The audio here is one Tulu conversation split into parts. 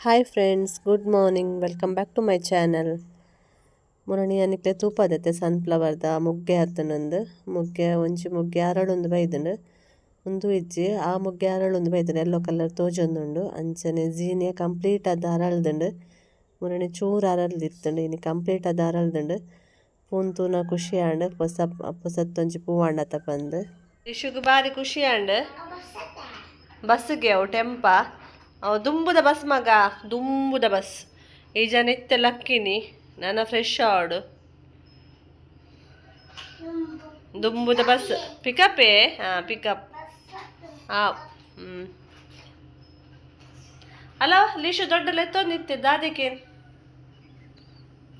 Hi friends, good morning, welcome back to my channel. ಮುರಣಿ ಅನಿಕ್ಲೆ ತೂಪದತ್ತೆ ಸನ್ಫ್ಲವರ್ದ ಮುಗ್ಗೆ ಆತುಂಡು. ಮುಗ್ಗೆ ಒಂಜಿ ಮುಗ್ಗೆ ಅರಳೊಂದು ಬೈದುಂಡು, ಉಂದು ಇಜ್ಜಿ ಆ ಮುಗ್ಗೆ ಅರಳೊಂದು ಬೈದುಂಡು, ಎಲ್ಲೋ ಕಲರ್ ತೋಜೊಂದುಂಡು. ಅಂಚನೆ ಜೀನಿಯ ಕಂಪ್ಲೀಟ್ ಆದ್ ಅರಳ್ದುಂಡು. ಮುರಣಿ ಚೂರು ಅರಳ್ದಿತ್ತುಂಡು, ಇನಿ ಕಂಪ್ಲೀಟ್ ಆದ್ ಅರಳ್ದುಂಡು. ಪೂನ್ ತೂನ ಖುಷಿ ಆಂಡ್, ಪೊಸ ಪೊಸತ್ತೊಂಜಿ ಪೂ ಆಂಡತ ಪಂದ್. ಇಶುಗು ಬಾರಿ ಖುಷಿ ಆಂಡ್. ಬಸ್ಗೆ ಅವು ಟೆಂಪ, ಅವು ದುಂಬುದ ಬಸ್ ಮಗ, ದುಂಬುದ ಬಸ್. ಈ ಜನ ಇತ್ತೆ ಲಕ್ಕಿನಿ ನನ ಫ್ರೆಶ್ ಆವಡು. ದುಂಬುದ ಬಸ್ ಪಿಕಪ್ಪೇ. ಹಾಂ ಪಿಕಪ್. ಹಾಂ ಹ್ಞೂ. ಹಲೋ ಲೀಶು, ದೊಡ್ಡ ಲೆತ್ತೊಂದಿತ್ತೆ ದಾದಕೇನ್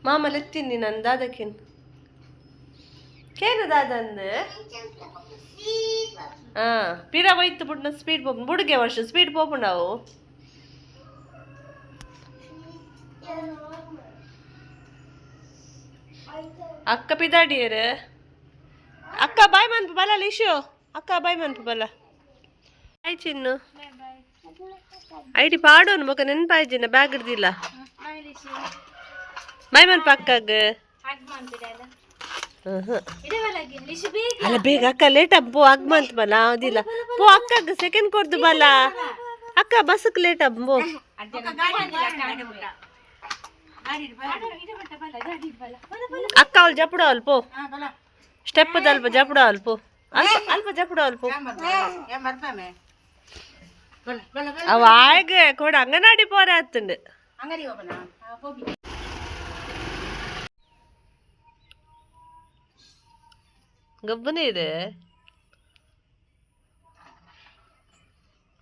ಮಾಮ ಲೆತ್ತೀನಿ ನಾನು ದಾದಕೇನ್ ಕೇನು ದಾದಂದು. ಹಾಂ ಪಿರ ಹೋಯ್ತು ಬುಡ್ನ ಸ್ಪೀಡ್ ಪೋಪುಂಡು ಬುಡುಗೆ ವರ್ಷ ಸ್ಪೀಡ್ ಪೋಪುಂಡವು. ಅಕ್ಕ ಪಿದಾಡಿಯರು. ಅಕ್ಕ ಬಾಯ್ ಮನ್ಪು ಬಲ ಲಿಶು, ಅಕ್ಕ ಬಾಯ್ ಮನ್ಪು ಬಲ. ಬಾಯ್ ಚಿನ್ನು. ಐಡಿ ಪಾಡೋನು ಬೊಕ ನೆನ್ಪಾಯ್ಜಿನ ಬ್ಯಾಗ್ ಹಿಡ್ದಿಲ್ಲ. ಬಾಯ್ ಮನ್ಪು ಅಕ್ಕಗ್. ಅಲ್ಲ ಬೇಗ ಅಕ್ಕ ಲೇಟ್ ಪೋ ಅಗ್ಮಂತ ಬಲ ಅದಿಲ್ಲ ಪೋ ಅಕ್ಕಗ್ ಸೆಕೆಂಡ್ ಕೊಡ್ದು ಬಲ. ಅಕ್ಕ ಬಸ್ಕ್ ಲೇಟ್ ಪೋ. ಅಕ್ಕ ಅವಳು ಜಪುಡ ಅವಳು ಪೋ, ಸ್ಟೆಪ್ ಅಲ್ಪ ಜಪುಡ ಅವಳು ಪೋ, ಅಲ್ಪ ಅಲ್ಪ ಜಪುಡ ಅವಳು ಪೋ. ಅವ ಆಗ ಕೊಡ ಅಂಗನವಾಡಿ ಪೋರ ಆತುಂಡು. ಗಬ್ಬನೇ ಇದೆ.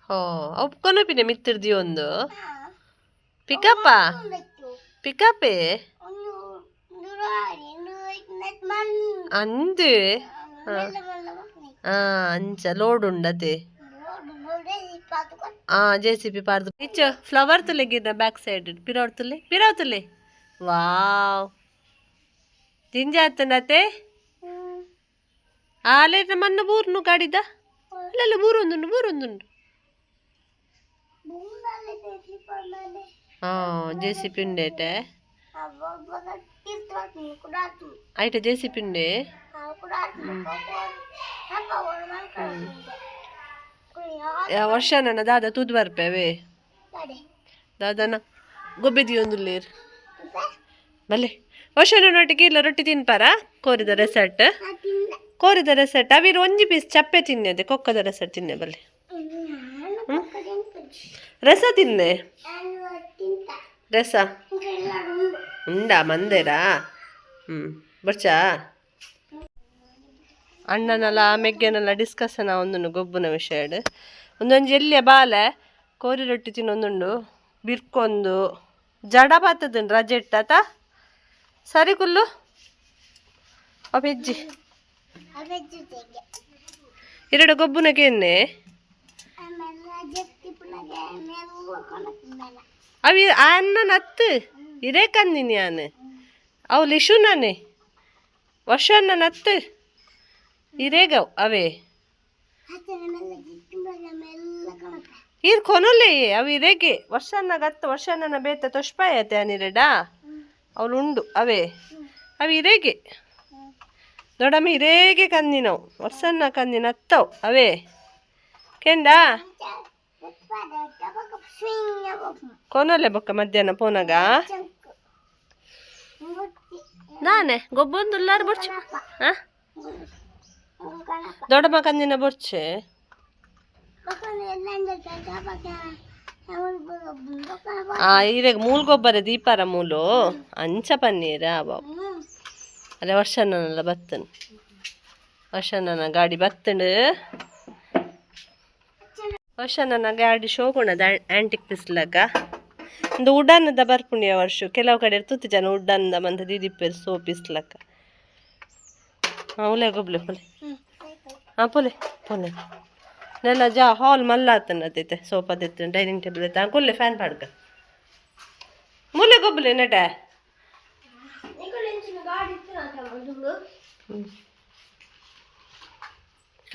ಹೋ ಒಪ್ಕೊನ ಪಿನ ಮಿತ್ತಿರ್ದಿ ಒಂದು ಪಿಕಪ್ಪ ಪಿಕಪ್ಪೇ ಅಂದು. ಹಾ ಅಂಚ ಲೋಡ್ ಉಂಡತೆ. ಆ J C P ಪಾರ್ದು ಇಚ್ಚ flower ತುಲೆ ಗಿರ್ನ back side ಪಿರವಡ್ ತುಲೆ ಪಿರವ್ ತುಲೆ. ವಾವ್ ಜಿಂಜ ಆತಂಡತೆ. ಆಲೆ ಮನ್ನ ಬೂರ್ನು ಗಾಡಿದ ಅಲ್ಲ ಬೂರೊಂದುಂಡು ಬೂರೊಂದುಂಡು. ಹಾ ಜೆ ಸಿ ಪಿ ಉಂಡೇಟೆ ಐಟ ಜೆ ಸಿ ಪಿ ಉಂಡೆ. ವರ್ಷ ನನ್ನ ದಾದ ತೂದು ಬರ್ಪೇವೆ ದಾದನ ಗೊಬ್ಬೆ ದಿಯೊಂದುಲ್ಲೇರ್ ಬಲ್ಲೆ. ವರ್ಷ ಒಟ್ಟಿಗೆ ಇಲ್ಲ ರೊಟ್ಟಿ ತಿನ್ಪಾರ ಕೋರಿದ ರೆಸೆಟ್ ಕೋರಿದ ರೆಸೆಟ್ ಅವಿರು ಒಂಜಿ ಪೀಸ್ ಚಪ್ಪೆ ತಿನ್ನೆದೆ ಕೊಕ್ಕದ ರೆಸೆಟ್ ತಿನ್ನೆ ಬಲ್ಲೆ. ರಸ ತಿನ್ನೆ ರಸ ಉಂಡಾ ಮಂದೇರಾ. ಹ್ಞೂ ಬರ್ಚಾ ಅಣ್ಣನಲ್ಲ ಮೆಗ್ಗೆನಲ್ಲ ಡಿಸ್ಕಷನ್ ಒಂದುಂಡು ಗೊಬ್ಬುನ ವಿಷಯಡ್. ಒಂದೊಂಜಿ ಎಲ್ಲಿಯ ಬಾಲೆ ಕೋರಿ ರೊಟ್ಟಿ ತಿನ್ನೊಂದುಂಡು ಬಿರ್ಕೊಂದು ಜಡ ಬಾತದುಂಡು ರಜೆಟ್ಟ ಆತ ಸರಿ ಕುಲ್ಲು ಅವೆಜ್ಜಿ ಎರಡು ಗೊಬ್ಬುನಗೆ ಎನ್ನೆ ಅವಿ ಅನ್ನ ನತ್ತು ಇರೇ ಕಂದಿನಿ ಯಾನ್ ಅವು ಲಿಶುನನೆ ವರ್ಷನ್ನ ನತ್ತು ಇರೇಗವ್ ಅವೇ ಈರ್ ಕೊನೊಲೆ ಅವು ಇರೇಗೆ ವರ್ಷನ್ನ ಗತ್ತು ವರ್ಷನ್ನ ಬೇತ ತೊಷ್ಪಾಯತೆ ಅನಿರೆಡ ಅವಳು ಉಂಡು ಅವೇ ಅವು ಇರೇಗೆ ದೊಡಮ್ಮ ಇರೇಗೆ ಕಂದಿನವು ವರ್ಷನ್ನ ಕಂದಿನ ಅತ್ತವು ಅವೇ ಕೆಂಡ ಕೊನೊಲೆ ಬೊಕ್ಕ ಮಧ್ಯಾಹ್ನ ಪೋನಾಗ ನಾನೇ ಗೊಬ್ಬೊಂದುಲ್ಲಾರು ಬೊರ್ಚು. ಹಾಂ ದೊಡ್ಡಮ್ಮ ಕಂದಿನ ಬೊರ್ಚೆ ಆ ಇರೆಗ್ ಮೂಲ್ ಗೊಬ್ಬರ ದೀಪಾರ ಮೂಲು ಅಂಚ ಪನ್ನೀರ ಬಾಬು. ಅಲ್ಲ ವರ್ಷನಲ್ಲ ಬತ್ತನ್ ವರ್ಷನ ಗಾಡಿ ಬತ್ತಂಡು. ವರ್ಷನ ಗಾಡಿ ಶೋಕುಣದ ಆಂಟಿಕ್ ಪಿಸ್ಲಕ ಒಂದು ಉಡಾನದ ಬರ್ಪುಂಡಿಯ ವರ್ಷ ಕೆಲವು ಕಡೆ ತುತ್ತು ಜನ ಉಡ್ಡನ್ದ ಮಂತ ದೀದಿಪ್ಪೇರು ಸೋ ಪಿಸ್ಲಕ. ಹಾಂ ಉಲೆ ಗೊಬ್ಲೆ ಪೊಲೆ. ಹಾಂ ಪೊಲೆ ಪೊಲೆ ನೆಲ ಜಾ ಹಾಲ್ ಮಲ್ಲ ಆತನ ಸೋಫಾ ದೆತ್ತು ಡೈನಿಂಗ್ ಟೇಬಲ್ ಐತೆ ಕೊಲ್ಲೆ ಫ್ಯಾನ್ ಪಾಡ್ಕ ಮೂಲೆ ಗೊಬ್ಬಲೆ ನಟ.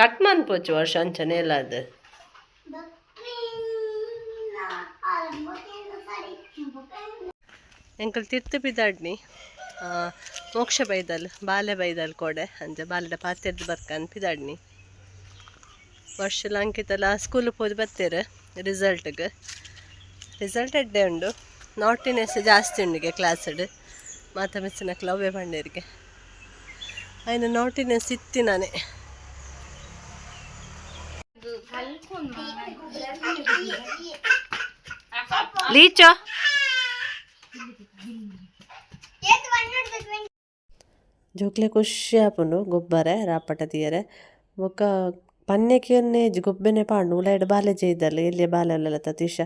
ಕಟ್ ಮನ್ಪೊಚ್ಚು ವರ್ಷ ಅಂಚನೆ ಎಲ್ಲ ಅದು. ಎಂಕಲ್ ತಿರ್ತು ಪಿದಾಡ್ನಿ ಮೋಕ್ಷ ಬೈದಲ್ ಬಾಲೆ ಬೈದಲ್ ಕೋಡೆ ಅಂಚ ಬಾಲೆದ ಪಾತೆರ್ದ್ ಬರ್ಕನ್ ಪಿದಾಡ್ನಿ. ವರ್ಷಲ ಅಂಕಿತಲ ಸ್ಕೂಲ್ ಪೋದು ಬತ್ತೇರು ರಿಸಲ್ಟ್ಗ್. ರಿಸಲ್ಟ್ ಎಡ್ಡೆ ಉಂಡು, ನಾಟಿನೆಸ್ ಜಾಸ್ತಿ ಉಂಡುಗೆ ಕ್ಲಾಸ್ಡ್. ಮಾತ ಮಿಸ್ಸಿನಕ್ಲ್ ಅವ್ವೆ ಪಂಡೇರಿಗೆ ಆಯ್ನ ನಾಟಿನೆಸ್ ಇತ್ತಿನಾನೆ. ಲೀಚೋ ಜೋಕ್ಲೆ ಖುಷಿ ಆಪುಂಡು ಗೊಬ್ಬರೆ ರಾಪಟ ತೀಯರೆ. ಬೊಕ್ಕ ಪನ್ನೆಕಿಯನ್ನೇ ಗೊಬ್ಬೆನೆ ಪಾಡ್ನು ಉಲಾಯ್ಡ್ ಬಾಲೆ ಜೈದಲ್ ಎಲ್ಯ ಬಾಲೆ ಉಲ್ಲಲ್ಲ ತತೀಶ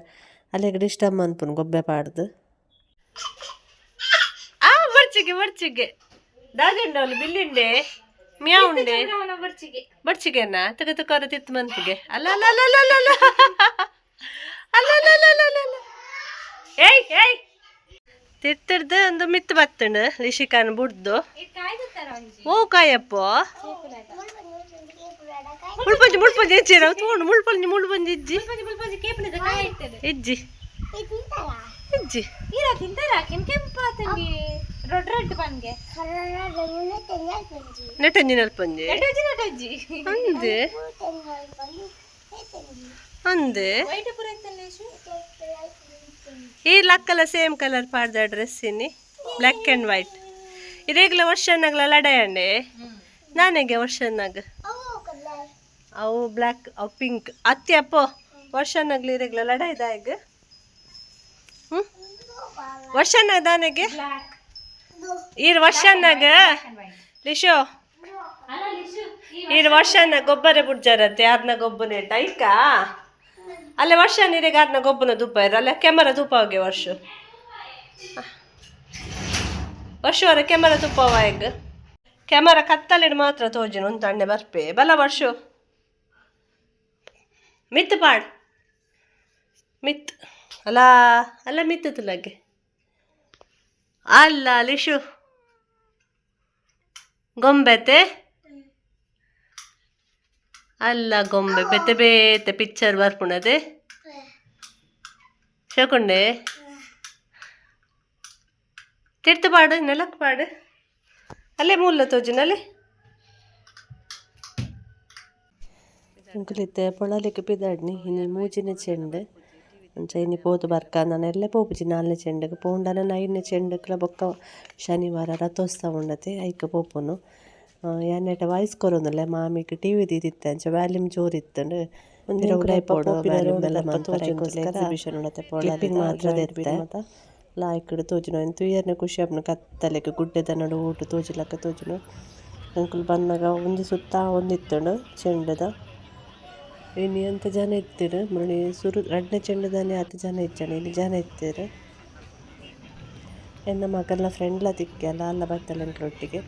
ಅಲೆಗ್ ಡಿಸ್ಟರ್ಬ್ ಮನ್ಪುನು ಗೊಬ್ಬೆ ಪಾಡ್ದು. ಆ ಬರ್ಚಿಗೆ ಬರ್ಚಿಗೆ ದಾಜುಂಡವಳು ಬಿಲ್ಲಿಂಡೆ ಮ್ಯಾವುಂಡೆ ಬರ್ಚಿಗೆನಾ ತಗ ತಕ ತಿತ್ತು ಮನ್ಪುಗೆ. ಅಲ್ಲ ಅಲ್ಲ ಅಲ್ಲ ಅಲ್ಲ ಅಲ್ಲ ಅಲ್ಲ ಅಲ್ಲ ಅಲ್ಲ ಅಲ್ಲ ಅಲ್ಲ ಅಲ್ಲ. ಏಯ್ ಏಯ್ ತಿರ್ತಿರ್ದು ಒಂದು ಮಿತ್ತು ಬತ್ತಂಡು ಲಿಶಿಕಾನ್ ಬುಡ್ದು. ಓ ಕಾಯಪ್ಪ ಮುಳ್ಪಂಜಿ ಮುಳ್ಪಂಜಿ ಹೆಚ್ಚಿರ ತೋಂಡು ಮುಳ್ಪಂಜಿ ಮುಳ್ಪಂಜಿ ಇಜ್ಜಿ ಇಜ್ಜಿ ಇಜ್ಜಿ. ನೆಟಂಜಿ ನಲ್ಪಂಜಿ ಅಂದೆ ಅಂದೆ. ಈ ಲಕ್ಕಲ ಸೇಮ್ ಕಲರ್ ಪಾಡ್ದ ಡ್ರೆಸ್ ಇನ್ನಿ ಬ್ಲ್ಯಾಕ್ ಆ್ಯಂಡ್ ವೈಟ್. ಇದೇಗ್ಲ ವರ್ಷನಾಗ್ಲ ಲಡಾಯಂಡೆ ನಾನೆಗೆ ವರ್ಷನಾಗ ಅವು ಬ್ಲ್ಯಾಕ್ ಅವು ಪಿಂಕ್ ಅತ್ತಿ ಅಪ್ಪೋ ವರ್ಷನಾಗ್ಲ ಇರೇಗ್ಲ ಲಡಾಯ್ದ ಈಗ. ಹ್ಞೂ ವರ್ಷನಾಗ ದಾನೆಗೆ ಈರ್ ವರ್ಷನಾಗ ಲಿಶೋ ಈರ್ ವರ್ಷನ ಗೊಬ್ಬರ ಬುಡ್ಜಾರತ್ತೆ ಯಾರನ್ನ ಗೊಬ್ಬನ ಐಕ ಅಲ್ಲೇ ವರ್ಷ ನೀರಿಗೆ ಯಾರನ್ನ ಗೊಬ್ಬನ ಧೂಪ ಇರ ಅಲ್ಲ ಕೆಮರ ಧೂಪ ಹೋಗಿ ವರ್ಷ ವರ್ಷ ವರ ಕೆಮರ ತುಪ್ಪವ ಈಗ ಕ್ಯಾಮರಾ ಕತ್ತಲೆಡ್ ಮಾತ್ರ ತೋಜಿನ ಒಂದು ಅಣ್ಣೆ ಬರ್ಪೆ ಬಲ ವರ್ಷ ಮಿತ್ ಪಾಡ್ ಮಿತ್ ಅಲ್ಲ ಅಲ್ಲ ಮಿತ್ತು ತುಲಗೆ ಅಲ್ಲ ಲಿಶು ಗೊಂಬೆತೆ ಅಲ್ಲ ಗೊಂಬೆ ಬೇತೆ ಬೇತೆ ಪಿಕ್ಚರ್ ಬರ್ಪುಣದೆ ಶಕೊಂಡೆ ತಿರ್ತು ಪಾಡು ನೆಲಕ್ ಪಾಡು ಅಲ್ಲೇ ಮೂಲ ತೋಜಿನಲ್ಲಿ. ಎಂಕುಲಿತ್ತೆ ಪೊಳಲಿಕ್ಕೆ ಪಿದಾಡ್ನಿ ಇನಿ ಮೂಜಿನ ಚೆಂಡು ಅಂಚ ಇನಿ ಪೋದು ಬರ್ಕ. ನಾನು ಎಲ್ಲೆ ಪೋಪುಜಿ ನಾಲ್ನೇ ಚೆಂಡುಗ್ ಪೋಂಡನ ಐದನೇ ಚೆಂಡುಗ್ಲ. ಬೊಕ್ಕ ಶನಿವಾರ ರಥೋತ್ಸವ ಉಂಡತೆ, ಐಕ್ ಪೋಪುನು. ಯಾನ್ ನೆಟ ವಾಯ್ಸ್ ಕೊರೊಂದುಲ್ಲೆ, ಮಾಮಿಗ್ ಟಿವಿ ದೀದಿತ್ತೆ, ಅಂಚ ವ್ಯಾಲ್ಯೂಮ್ ಜೋರು ಇತ್ತುಂಡು. ಎಕ್ಸಿಬಿಷನ್ ಉಂಡತೆ ಕ್ಲಿಪ್ಪಿಂಗ್ ಮಾತ್ರ ದೆತ್ತೆ. ಲಾಯ್ಕ್ಡ್ ತೋಜುನು ಐನ್ ತೂಯೆರ್ನೆ ಖುಷಿ ಆಪುಂಡು. ಕತ್ತಲೆಗ್ ಗುಡ್ಡೆದ ನಡುಟು ತೋಜುಲಕ್ಕ ತೋಜುನು. ಎಂಕುಲು ಬನ್ನಗ ಒಂಜಿ ಸುತ್ತ ಆವೊಂದಿತ್ತುಂಡು ಚೆಂಡುದ. ಇನಿ ಅಂತ ಜನ ಇತ್ತೆರ್ ಮುರಣಿ ಸುರು ರಡ್ಡನೆ ಚೆಂಡುದಾನಿ ಆತ್ ಜನ ಇಜ್ಜಂಡ್, ಇನಿ ಜನ ಇತ್ತೆರ್. ಎನ್ನ ಮಗಲ್ನ ಫ್ರೆಂಡ್ಲ ತಿಕ್ಕಿಯಲ್ಲ, ಅಲ್ಲ ಬತ್ತಲ್ ಎಂಕ್ಲೊಟ್ಟಿಗೆ.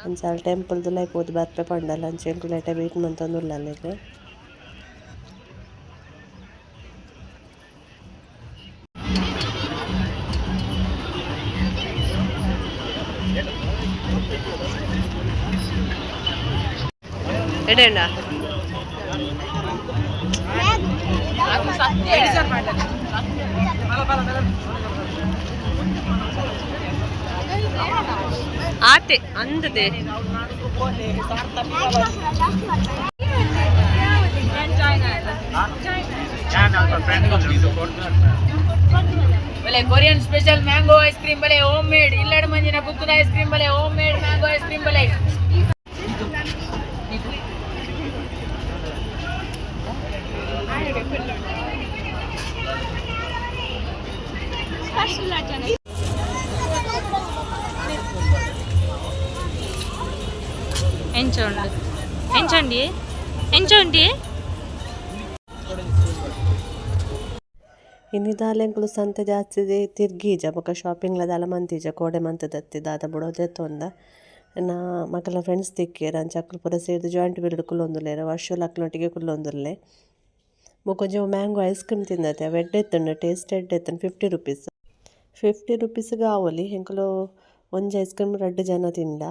ಅಂಚ ಅಲ್ ಟೆಂಪಲ್ದುಲಾಯಿ ಪೋದು ಬರ್ಪೆ ಪಂಡಲ್, ಅಂಚ ಎಂಕುಲು ಐಟ ವೇಟ್ ಮಂತೊಂದುಲ್ಲ ಅಲೆಗ್. ಎಡೆಂಡ ಆತೆ ಅಂದದೆ. ಬಲೆ Korean special mango ice cream ಬಲೆ, ಹೋಮ್ ಮೇಡ್ ಇಲ್ಲಡ ಮಂಜಿನ ಕುಕ್ಕದ ಐಸ್ ಕ್ರೀಮ್ ಬಲೆ, home made mango ice cream ಬಲೆ. ఎంచోండి ఎంచోండి ఎంచోండి. ಇನಿ ದಾಲ ಎಂಕುಲು ಸಂತೆ ಜಾಸ್ತಿ ತಿರ್ಗೀಜ, ಬೊಕ ಶಾಪಿಂಗ್ಲ ದಾಲ ಮಂತಿಜ. ಕೋಡೆ ಮಂತುದತ್ತಿ ದಾದ ಬುಡೋದೆ ತೊಂದ. ಎನ್ನ ಮಗಲ್ನ ಫ್ರೆಂಡ್ಸ್ ತಿಕ್ಕಿಯೆರ್, ಅಂಚ ಅಕುಲು ಪೂರ ಸೇರ್ದ್ ಜಾಯಿಂಟ್ ವೀಲ್ಡ್ ಕುಲ್ಲೊಂದುಲ್ಲೆರ್. ವರ್ಷೊಲ ಅಕ್ಲ್ನೊಟ್ಟಿಗೆ ಕುಲ್ಲೊಂದುಲ್ಲೆ. ಬೊಕ ಒಂಜಿ ಮ್ಯಾಂಗೋ ಐಸ್ ಕ್ರೀಮ್ ತಿಂದತೆ, ಅವು ಎಡ್ಡೆ ಇತ್ತುಂಡು, ಟೇಸ್ಟ್ ಎಡ್ಡೆ ಇತ್ತುಂಡು. 50 ರುಪೀಸ್, 50 ರುಪೀಸ್ಗ್ ಆವೊಲಿ. ಎಂಕುಲು ಒಂಜಿ ಐಸ್ ಕ್ರೀಮ್ ರಡ್ಡ್ ಜನ ತಿಂದ.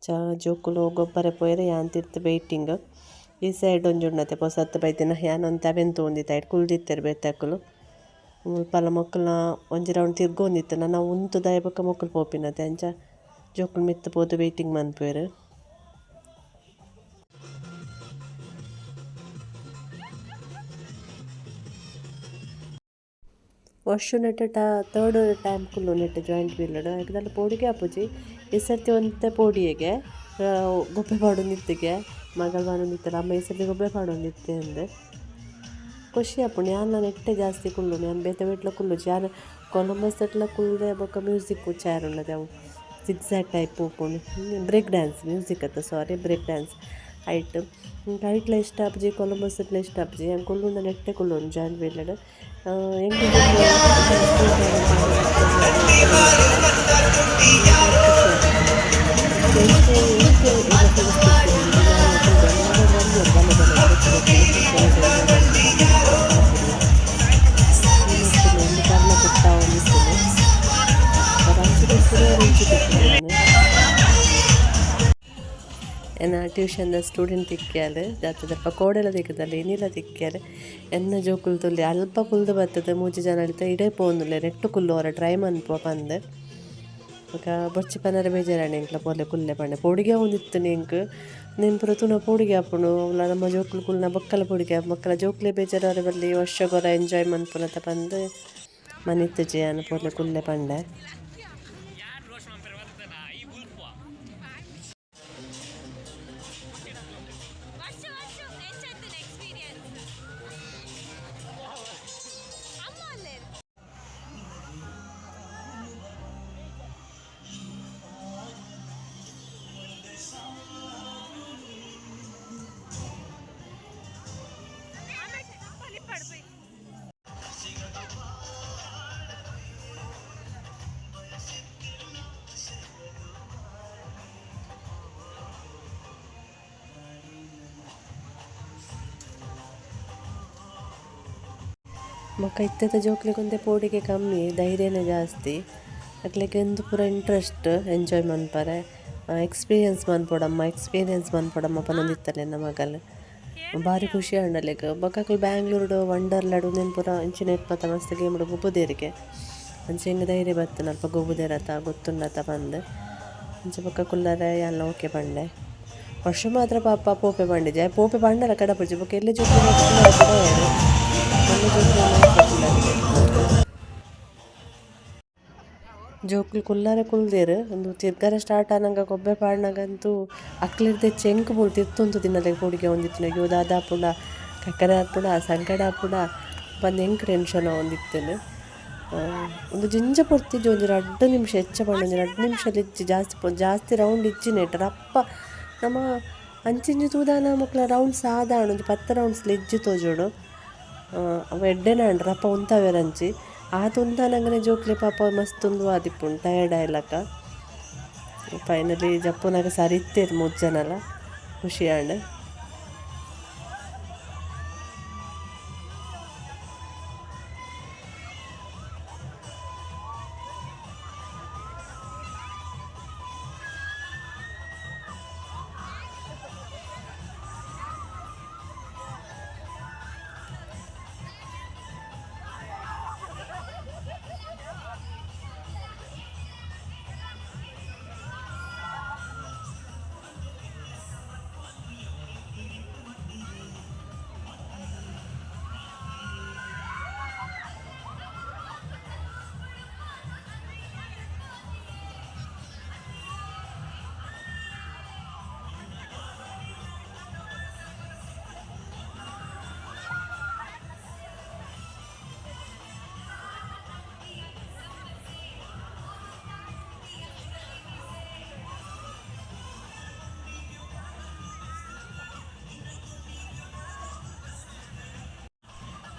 ಚ ಜೋಕುಲು ಗೊಬ್ಬರೆ ಪೋಯೆರ್, ಯಾನ್ ತಿರ್ತ್ ವೈಟಿಂಗ್. ಈ ಸೈಡ್ ಒಂಜಿ ಉಂಡತೆ ಪೊಸತ್ ಬೈದಿನ, ಯಾನ್ ಒಂತೆ ಅವೆನ್ ತೂವೊಂದಿತ್ತೆ. ಐಟ್ ಕುಲ್ದಿತ್ತೆರ್ ಬೇತೆಕುಲು. ಮುಲ್ಪಲ ಮೊಕಲ್ನ ಒಂಜಿ ರೌಂಡ್ ತಿರ್ಗೊಂದಿತ್ತು ನನ ಉಂತುದಾಯ ಬೊಕ್ಕ ಮೊಕುಲು ಪೋಪಿನತೆ ಅಂಚ ಜೋಕುಲು ಮಿತ್ತ್ ಪೋದು ವೈಟಿಂಗ್ ಮನ್ಪುವೆರ್. ವರ್ಷ ನೆಟ್ಟ ಥರ್ಡ್ ಟೈಮ್ ಕುಲ್ಲು ನೆಟ್ಟ ಜಾಯಿಂಟ್ ವೀಲ್ ಐಕ್ ಪೋಡಿಗೆ ಆಪುಜಿ ಈ ಸರ್ತಿ ಒಂತೆ ಪೋಡಿಯೆಗೆ ಗೊಬ್ಬೆ ಪಾಡೊಂದಿತ್ತಿಗೆ ಮಗಳು ಪಾಡೊಂದಿತ್ತಲ್ಲ ಅಮ್ಮ ಈ ಸರ್ತಿ ಗೊಬ್ಬೆ ಪಾಡೊಂದಿತ್ತೆ ಅಂದ್ ಖುಷಿ ಆಪುಂಡು. ಯಾನ್ಲ ನೆಟ್ಟೆ ಜಾಸ್ತಿ ಕುಲ್ಲುನು ಯಾನ್ ಬೇತೆ ಬೇಟ್ಲ ಕುಲ್ಲುಜಿ. ಯಾನ್ ಕೊಲಂಬಸ್ ದಟ್ಲ ಕುಲ್ದೆ ಬೊಕ್ಕ ಮ್ಯೂಸಿಕ್ ಚೇರ್ ಉಂಡತೆ ಅವು ಜಿಗ್ಜ್ಯಾಗ್ ಟೈಪ್ ಪೋಪುಂಡು ಬ್ರೇಕ್ ಡ್ಯಾನ್ಸ್ ಮ್ಯೂಸಿಕ್ ಅತ್ತ ಸಾರಿ ಬ್ರೇಕ್ ಡ್ಯಾನ್ಸ್ ಐಟ್ ಎಂಕ್ ಐಟ್ಲ ಇಷ್ಟ ಆಪುಜಿ ಕೊಲಂಬಸ್ ಲ ಇಷ್ಟ ಆಪುಜಿ. ಯಾನ್ ಕುಲ್ಲುಂಡ ನೆಟ್ಟೆ ಕುಲ್ಲುನು ಜಾಯಿಂಟ್ ವೀಲ್ ಎಂಕ್ ಎನ್ನ ಟ್ಯೂಷನ್ ಸ್ಟೂಡೆಂಟ್ ತಿಕ್ಕ್ಯಾಲ್ ಜಾತದಲ್ಪ ಕೋಡೆಲ ತಿಕ್ಕುದಲ್ಲ ಇನಿಲ ತಿಕ್ಕ್ಯಾಲ್ ಎನ್ನ ಜೋಕುಲು ತುಲ್ಲೆ ಅಲ್ಪ ಕುಲ್ದು ಬತ್ತುದು ಮೂಜಿ ಜನ ಅಳಿತ ಇಡೆ ಪೋವೊಂದುಲ್ಲೆರ್ ನೆಟ್ಟ್ ಕುಲ್ಲುವರ ಟ್ರೈ ಮನ್ಪುವ ಪಂದ್ ಬೊಕ ಬೊರ್ಚಿ ಪನರೆ ಬೇಜಾರಾಂಡ್ ಎಂಕ್ಲ ಪೋಲೆ ಕುಲ್ಲೆ ಪಂಡೆ ಪೋಡಿಗೆ ಆವೊಂದಿತ್ತುಂಡು ಎಂಕ್ ನೆನ್ ಪೂರ ತೂನ ಪೋಡಿಗೆ ಆಪುಂಡು ಅವ್ಲ ನಮ್ಮ ಜೋಕುಲು ಕುಲ್ಲುನ ಬೊಕ್ಕಲ ಪೋಡಿಗೆ ಬೊಕ್ಕಲ ಜೋಕುಲೆ ಬೇಜಾರಾವರೆ ಬಲ್ಲಿ ವರ್ಷಗೊರ ಎಂಜಾಯ್ ಮನ್ಪುನತ ಪಂದ್ ಮನಿತುಜಿ ಯಾನ್ ಪೋಲೆ ಕುಲ್ಲೆ ಪಂಡೆ. ಬೊಕ್ಕ ಇತ್ತೆದ ಜೋಕ್ಲೆಗ್ ಒಂತೆ ಪೋಡಿಗೆ ಕಮ್ಮಿ ಧೈರ್ಯನೇ ಜಾಸ್ತಿ ಅಕ್ಲೆಗ್ ಉಂದು ಪೂರ ಇಂಟ್ರೆಸ್ಟ್ ಎಂಜಾಯ್ ಮನ್ಪರೆ ಎಕ್ಸ್ಪೀರಿಯನ್ಸ್ ಮನ್ಪೊಡಮ್ಮ ಎಕ್ಸ್ಪೀರಿಯನ್ಸ್ ಮನ್ಪೊಡಮ್ಮ ಪನೊಂದಿತ್ತಲ್ ಎನ್ನ ಮಗಲ್ ಬಾರಿ ಖುಷಿ ಆಂಡ್ ಅಲೆಗ್. ಬೊಕ್ಕ ಅಕುಲು ಬ್ಯಾಂಗ್ಳೂರ್ಡ್ ವಂಡರ್ಲಾಡ್ ಉಂದೆನ್ ಪೂರ ಇಂಚಿನ ಇಪ್ಪತ್ತ ಮಸ್ತ್ ಗೇಮ್ಡ್ ಗೊಬ್ಬುದೆರ್ಗೆ ಅಂಚ ಎಂಕ್ ಧೈರ್ಯ ಬತ್ತುಂಡು ಅಲ್ಪ ಗೊಬ್ಬುದೆರತ ಗೊತ್ತುಂಡತ ಪಂದ್ ಅಂಚ ಬೊಕ್ಕ ಕುಲ್ಲರೆ ಯಾನ್ಲ ಓಕೆ ಪಂಡೆ. ವರ್ಷ ಮಾತ್ರ ಪಾಪ ಪೋಪೆ ಪಂಡಿಜೆ ಪೋಪೆ ಪಂಡಲ ಕಡಪುಜಿ ಬೊಕ್ಕ ಎಲ್ಲೆ ಜೋಕುಲು ಜೋಕುಲು ಕುಲ್ಲರೆ ಕುಲ್ದೆರ್ ಉಂದು ತಿರ್ಗರೆ ಸ್ಟಾರ್ಟ್ ಆನಗ ಗೊಬ್ಬೆ ಪಾಡ್ನಗಂತೂ ಅಕ್ಲೆರ್ದ್ ಚೆಂಕ್ ಪೂರ ತಿರ್ತೊಂತು ತಿನ್ನಲೆಗ್ ಪೋಡಿಗೆ ಆವೊಂದಿತ್ತಿನ ಅಯ್ಯೋ ದಾದ ಆಪುಂಡ ಕಕ್ಕರೆ ಆಪುಂಡ ಸಂಕಡ ಆಪುಂಡ ಪಂದ್ ಎಂಕ್ ಟೆನ್ಷನ್ ಆವೊಂದಿತ್ತುಂಡು. ಉಂದು ಜಿಂಜ ಪೊರ್ತಿಜ್ಜಿ ಒಂಜಿ ರಡ್ಡ್ ನಿಮಿಷ ಎಚ್ಚ ಪಂಡ ಒಂಜಿ ರಡ್ಡ್ ನಿಮಿಷ ಇಜ್ಜಿ ಜಾಸ್ತಿ ಜಾಸ್ತಿ ರೌಂಡ್ ಇಜ್ಜಿ ನೆಟ್ ರಪ್ಪ ನಮ ಅಂಚಿಂಚಿ ತೂದಾನ ಮೊಕ್ಲ ರೌಂಡ್ಸ್ ಆದಾಂಡ್ ಒಂಜಿ 10 ರೌಂಡ್ಸ್ ಇಜ್ಜಿ ತೋಜೊಡು. ಅವು ಎಡ್ಡೆನ ಆಂಡ್ ರಪ್ಪ ಉಂತಾವೆರ್ ಅಂಚಿ ಆತ್ ಉಂತಾನಗನೆ ಜೋಕ್ಲೆ ಪಾಪ ಮಸ್ತ್ ಉಂದು ಆದಿಪ್ಪುಂಡು ಟಯರ್ಡ್ ಆಯಿಲಕ ಫೈನಲಿ ಜಪ್ಪುನಗ ಸರಿ ಇತ್ತೆರ್ ಮೂಜಿ ಜನಲ ಖುಷಿ ಆಂಡ್.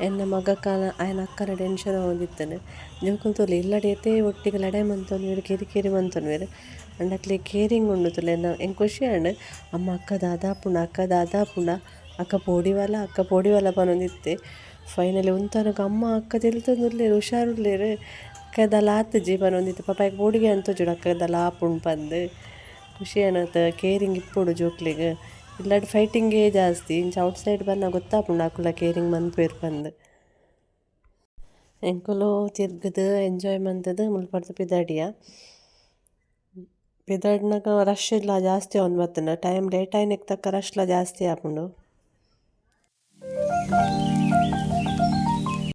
ಎನ್ನ ಮಗಕ್ಕಾಲ ಆಯನ ಅಕ್ಕನ ಟೆನ್ಷನ್ ಆವೊಂದಿತ್ತುಂಡು ಜೋಕುಲು ತೂಲೆ ಇಲ್ಲಡ್ ಏತೇ ಒಟ್ಟಿಗೆ ಲಡಾಯಿ ಮಂತೊನ್ವೆರ್ ಕಿರಿಕಿರಿ ಮಂತೊನ್ವೆರ್ ಆಂಡ ಅಕ್ಲೆಗ್ ಕೇರಿಂಗ್ ಉಂಡು ತೂಲೆ ಎಂಕ್ ಖುಷಿ ಆಂಡ್. ಅಮ್ಮ ಅಕ್ಕ ದಾದ ಆಪುಂಡ ಅಕ್ಕ ದಾದ ಆಪುಂಡ ಅಕ್ಕ ಪೋಡಿವಲ ಅಕ್ಕ ಪೋಡಿವಲ ಪನೊಂದಿತ್ತೆ. ಫೈನಲಿ ಉಂತನಗ ಅಮ್ಮ ಅಕ್ಕ ತೆಲ್ತೊಂದುಲ್ಲೆರ್ ಹುಷಾರುಲ್ಲೆರ್ ಅಕ್ಕ ದಾಲ ಆತುಜಿ ಪನೊಂದಿತ್ತೆ. ಪಾಪ ಆಯಗ್ ಪೋಡಿಗೆ ಆಂಡ್ ತೋಜೊಡು ಅಕ್ಕ ದಾಲ ಆಪುಂಡು ಪಂದ್. ಖುಷಿ ಆನತ ಕೇರಿಂಗ್ ಇಪ್ಪೊಡು ಜೋಕ್ಲೆಗ್. ಇಲ್ಲಡ್ ಫೈಟಿಂಗೇ ಜಾಸ್ತಿ ಇಂಚ ಔಟ್ ಸೈಡ್ ಬನ್ನಗ ಗೊತ್ತಾಪುಂಡು ಅಕುಲ ಕೇರಿಂಗ್ ಮನ್ಪುವೆರ್ ಪಂದ್. ಎಂಕುಲು ತಿರ್ಗುದು ಎಂಜಾಯ್ ಮಂತುದು ಮುಲ್ಪರ್ದ್ ಪಿದಡಿಯ. ಪಿದಡ್ನಗ ರಶ್ ಲ ಜಾಸ್ತಿ ಆವೊಂದು ಬತ್ತುಂಡು ಟೈಮ್ ಲೇಟ್ ಆಯಿನೆಕ್ ತಕ್ಕ ರಶ್ ಲ ಜಾಸ್ತಿ ಆಪುಂಡು.